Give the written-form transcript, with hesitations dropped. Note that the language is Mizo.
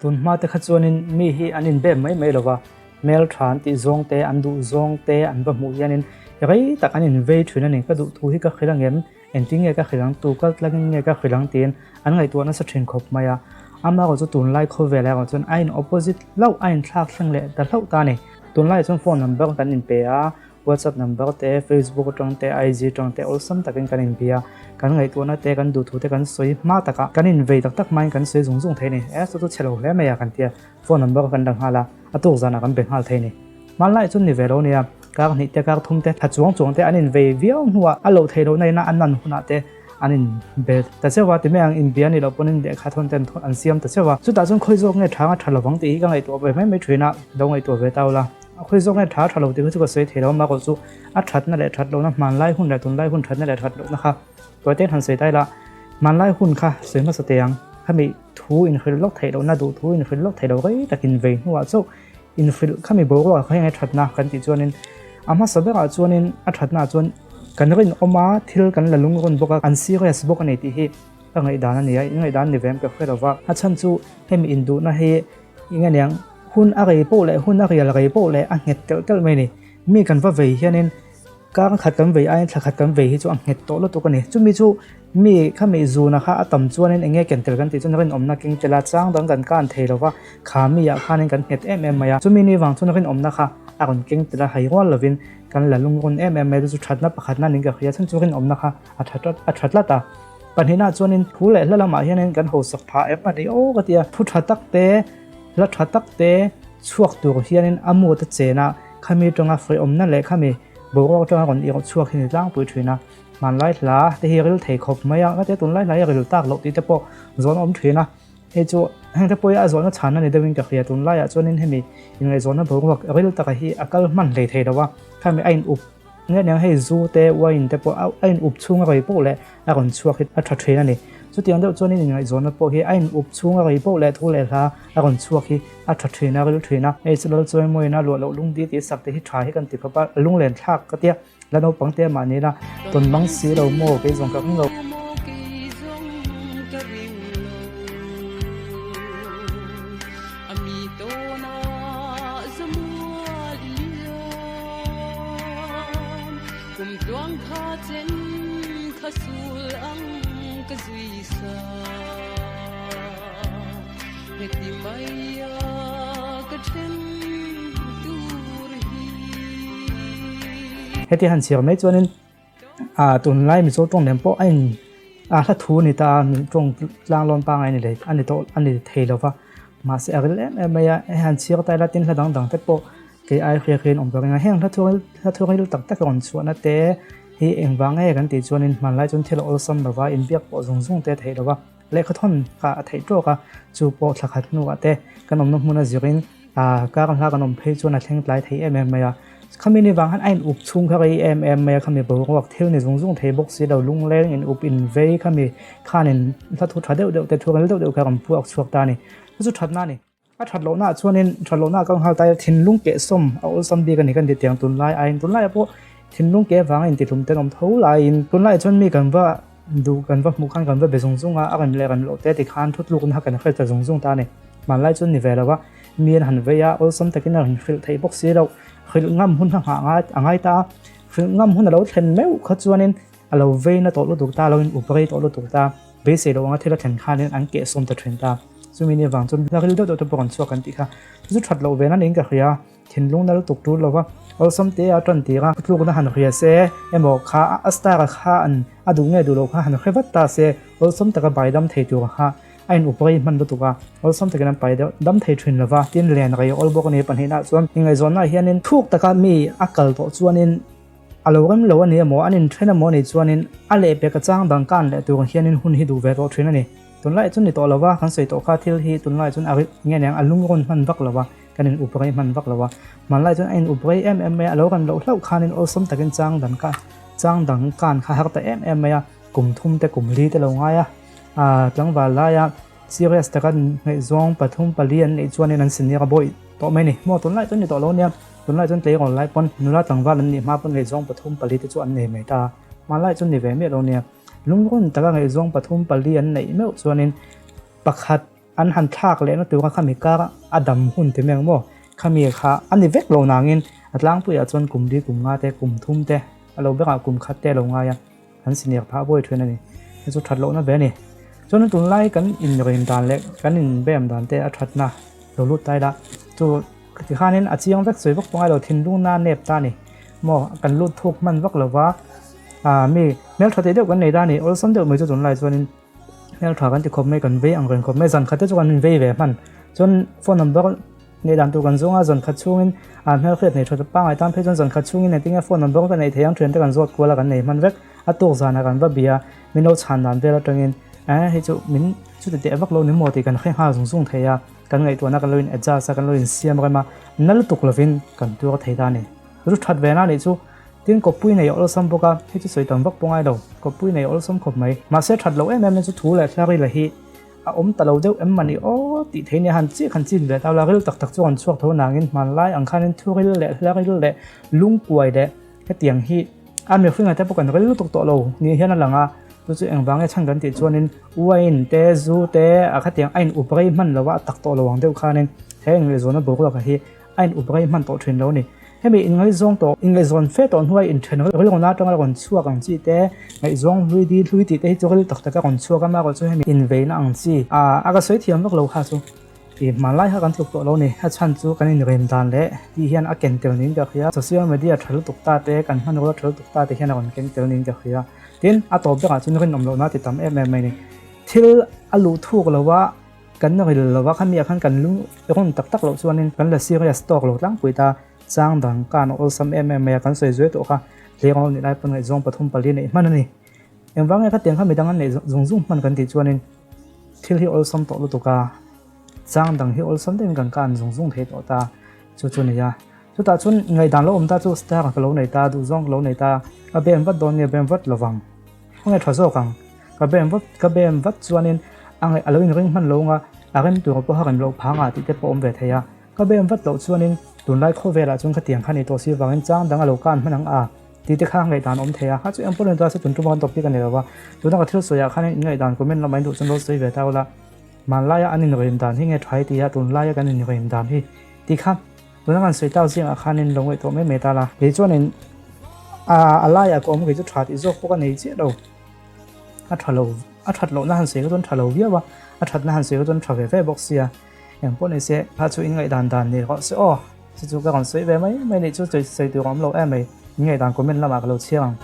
Tun hma te kha chuanin mi hi an inbem mai mai lova, hmel tha an tih zawng te, an duh zawng te an va hmuh hianin rei tak an invei thin a ni. Ka duh thu hi ka hrilh angem? Engtin nge ka hrilh ang? Tu kal tlangin nge ka hrilh ang? tiin an ngaihtuah nasa thin khawp mai a. Amaherawh chu tunlai khawvelah erawh chuan a in opposite hlauh, a inthlak thleng leh ta hlauh ta a ni. Tunlaiah chuan phone number kan inpe a, WhatsApp number te, Facebook atang te, IG atang te awlsam takin kan inbia a, kan ngaihtuahna te, kan duhthu te kan sawi hma takah kan invei tak tak hmain kan sawi zung zung thei a ni. E chu chu chhe lo hle mai a kan tia, phone number kan la nghal a, a tuk zanah kan be nghal thei a ni. Hmanlai chu ni ve lo nia, kar hnih te, kar thum te, thla chuang chuang te an invei viau hnuah a loh theih lohna ina an nan hunah te an inbe ta cheuh a, ti mai ang inbia ni loh pawhin lehkha thawn te an siam ta cheuh a. Chutah chuan khawi zawk nge tha anga tha lovang tih hi ka ngaihtuah ve mai mai thin a, lo ngaihtuah ve ta ula. A khawi zawk nge tha tha lo tih kha chu ka sawi thei lo a, mahkawh chu a thatna leh that lohna hmanlai hun leh tunlai hun thatna leh that lohna kha tuaitein han sawi ta ila, hmanlai hun kha sawi hmasa teh ang, khami thu inhrilh lawk theih lohna duh thu inhrilh lawk theih loh rei takin vei hnuah chauh inhrilh khami boruak kha enge thatna kan tih chuanin a hmasa berah chuanin a thatna chuan kan rinawm a, thil kan la lungrun bawk a, an serious bawk a ni tih hi ka ngaihdan a ni a, in ngaihdan ni ve em ka hre lo va, a chhan chu hemi induhna hi Eng aniang, hun a rei poh leh hun a rial rei poh leh a nghet telh telh mai a ni. Mi kan va vei hianin kar khat kan vei aiin thla khat kan vei hi chu a nghet tawh lutuk a ni. Chumi chu mi khami zuna kha a tam chuanin eng nge ken tel kan tih chuan rinawmna keng tel a, chang dang kan kan thei lo va, kha mi ah khanin kan nghet em em mai a. Chumi ni vang chuan rinawmna kha a rawn keng tel a, hai rual lovin kan la lungrun em em mai a, chu chu thatna pakhatna niin ka hria, chhan chu rinawmna kha a tha tlat a. Pahnihna chuanin thu leh hla lamah hianin kan hausak phah em a ni aw ka ti a, thu tha tak te, hla tha tak te chhuak tur hianin a mood a chen a, khami atanga fawihawmna leh khami boruak atanga rawn irh chhuak hi ni tlangpui thin a, hmanlai hla te hi ril thei khawp mai a, ka ti a tunlai hla hi ril tak loh tih te pawh zawn a awm thin a, hei chu heng te pawh hi a zawhna chhan a ni deuhin ka hria, tunlaiah chuanin hemi inngaihzawnna boruak ril taka hi a kal hman hlei thei lo a, khami a in up. Nge niang hei zu te wine te pawh a in up chhung a rei poh leh a rawn chhuak hi a tha thin a ni. Chutiang deuh chuan in inngaihzawnna pawh hi a in up chhung a rei poh leh thu leh hla a rawn chhuak hi a tha thin a ril thin a. Hei chu Lalchawi mawiin a luah loh lungdi tih sak te hi tha hi kan ti khawp a, lunglen thlak ka tia la naupang te mahni la tawn mang si lo maw kei zawng ka ring lo. Heti han chhiar mai chuanin ah tunlai Mizo tawng nen pawh a in a hla thu a ni ta a tawng tlang lawn pangngai a ni leh a ni tawh a ni thei lo va mahse a ril em em mai a hei han chhiar ta ila tin hla dang dang te pawh Kei ai hriak hian awm ka ring a, heng hla thuril hla thuril tak tak rawn chhuahna te hi engvang nge kan tih chuanin hmanlai chuan thil a awlsam lo va, inbiak pawh zung zung te a theih lo va, lehkha thawn kha a theih tawk a, chu pawh thla khat hnuah te kan awmna hmuna zirin ah kar hla kan awm phei chuan a thleng tlai thei em em mai a, khami ni vang khan a in up chhung kha rei em em mai a, khami boruak thil ni zung zung thei bawk si lo, lungleng in up in vei khami khanin hla thu tha deuh deuh te thuril deuh deuh kha rawn puak chhuak ta a ni, chu chu thatna a ni. A that lohnaah chuanin that lohnaah ka nghal tai a, thinlung kehsawm a awlsam bik a ni kan ti tiang tunlai aiin tunlaiah pawh thinlung keh vanga intihlum te an awm tho laiin tunlaiah chuan mi kan va duh kan va hmuh khan kan va be zung zung a, a rem leh rem loh te tikhan thutlukna kha kan hre ta zung zung ta a ni. Hmanlai chuan ni ve lo a, mi an han vei a, awlsam takin a rawn hrilh theih bawk si loh, hrilh ngam hun kha nghah ngai a ngai ta a, hrilh ngam hun a lo thlen meuh kha chuanin a lo vei na tawh lutuk ta, a lo in up rei tawh lutuk ta, beisei loh anga thil a thlen khanin an kehsawm ta thin ta. Chumi ni avang chuan hla ril deuh deuh te pawh kan chhuak kan tih kha chu that loh ve na niin ka hria, thinlung na lutuk tul lova awlsam te a tan tir a, tlukna han hria se emaw kha a star a kha an a duh nge duh loh kha han hre vat ta se awlsam taka bai dam thei tur kha a in up rei hman lutuk a, awlsam takin an pai deuh dam thei thin lova tin len rei awl bawk a ni pahnihna chuan ingaihzawnna ah hianin thuk taka mi a kal tawh chuanin a lo rem lo a ni emaw an inthen emaw a nih chuanin a lehpek a chang dang kan leh tur hianin hun hi duh ve tawh thin a ni. Tunlai chu ni tawh lo va, kan sawi tawh kha thil hi tunlai chuan a ri nge niang a lungrawn hman vak lo va, kan in up rei hman vak lo va. Hmanlai chuan a in up rei em em mai a, a lo rem loh hlauh khanin awlsam takin chang dan ka chang dang kan kha har ta em em mai a, kum thum te kum li te lo ngai a, ah tlangval laia serious taka ngaihzawng pathum pali an neih chuanin an senior a bawih tawh mai a ni. Maw tunlai chuan ni tawh lo nia, tunlai chuan tleirawl lai pawn nula tlangval an nih hma pawn ngaihzawng pathum pali te chu an nei mai ta a, hmanlai chuan ni ve miah lo nia. Lungrun taka ngaihzawng pathum pali an neih meuh chuanin pakhat an han thlak lehna tura khami kar a dam hun ti mai ang maw? Khami kha a ni vek lo nangin a tlangpuiah chuan kum li kum nga te kum thum te a lo berah kum khat te a lo ngai a, an senior phah buai thin a ni. Hei chu that lohna ve a ni. Chuan tunlai kan inrem dan leh kan inbem dan te a thatna lo lut ta ila chu tikhanin a chiang vek sawi vak pawh ngai lo thinlung na nep ta a ni maw kan lut thuk hman vak lo va mi hmeltha teh deuh kan nei ta a ni awlsam deuh mai chu tunlai chuanin Hmeltha kan ti khawp mai, kan vei ang reng khawp mai, zan khat te chu kan invei ve hman. Chuan phone number neih dan tur kan zawng a, zan khat chhungin ah hmelhriat nei tha pangngai tan phei chuan zan khat chhungin engtin nge phone number ka neih theih ang thian te kan zawt kual a kan nei hman vek. A tuk zanah kan va bia, min lo chhan dan vel atangin eh hei chu min chuti teh vak lo ni maw tih kan hre nghal zung zung thei a, kan ngaihtuahna kan lo in adjust a, kan lo insiam rem a, na lutuk lovin kan tuar thei ta a ni. Ru that ve na nih chu Tin, kawppui nei a awlsam bawk a, hei chu sawi tam vak pawh ngai lo, kawppui nei a awlsam khawp mai. Mahse, that loh em em na chu thu leh thlaril a hi a awm ta lo deuh em mah ni aw tih thei nia han chiah khan chin ve ta la, ril tak tak chu an chhuak tho nangin hmanlai ang khanin thuril leh hlaril leh lungkuai leh hetiang hi a mihringa te pawh kan ril lutuk tawh lo ni hian a lang a, chu chu engvang nge chhan kan tih chuanin wine te zu te a khatiang a in up rei hman lo a, a tak tawh lo ang deuh khanin he inlehzualna boruak hi a in up rei hman tawh thin lo a ni. Hemi inngaihzawng tawh, inngaihzawn fe tawh hnuai inthen rilruna atanga rawn chhuak ang chi te, ngaihzawng hlui dil hlui tih te hi chu ril tak taka rawn chhuak a, amaherawh chu hemi inveina ang chi a ka sawi thiam vak lo kha chu ih hmanlai kha kan tluk tawh lo ni. A chhan chu kan inrem dan leh tih hian a ken tel niin ka hria, social media tha lutuk ta te, kan hmanrua tha lutuk ta te hian a rawn ken tel niin ka hria. Tin, a tawp berah chuan rinawm lohna ti tam em em mai ni. Thil a luh thuk lo a. Kan ril lova khami ah khan kan lung rawn tak tak loh chuanin kan la serious tawk lo tlangpui ta, chang dang kan awlsam em em mai a, kan sawi zuai tawh kha hleng awl nih lai pawn ngaihzawng pathum pali neih hman a ni. Engvang nge khatiang kha midang an neih zung zung hman kan tih chuanin thil hi awlsam tawh lutuk a, chang dang hi awlsam deuhin kan kan zung zung thei tawh ta chu chu nia. Chutah chuan ngaihdan lo awm ta chu star ka lo nei ta, duhzawng ka lo nei ta, ka bem vat dawn nge bem vat lovang. Khawnge tha zawk ang? Ka bem vat ka bem vat chuanin a ngaih a lo inring hman lo anga a rem tur pawha rem loh phang ah tih te pawh awm ve thei a. Ka bem vat loh chuanin tunlai khawvelah chuan khatiang kha ni tawh si vangin chang dang a lo kan hman ang a tih te kha ngaihdan awm thei a. Kha chu eng pawh ni ta se tun tum a kan topic a ni lo va. Tuna ka thil sawi ah khanin in ngaihdan comment lamah in duh chuan lo sawi ve ta ula. Hmanlaia an inrem dan hi nge tha i ti a, tunlaia kan inrem dan hi tih kha Tuna kan sawi tak zingah khanin lo ngaihtuah mai mai ta la. Kei chuanin a a laiah ka awm kei chu tha tih zawk pawh ka nei chiah lo. A tha lo a that lohna han sawi kha chuan tha lo viau a, a thatna han sawi kha chuan tha ve ve bawk sia. Eng pawh ni se kha chu in ngaihdan dan ni rawh se aw. Chu chu ka rawn sawi ve mai mai nih chu sawi tur a awm lo em mai. In ngaihdan comment lamah ka lo chhiar ang.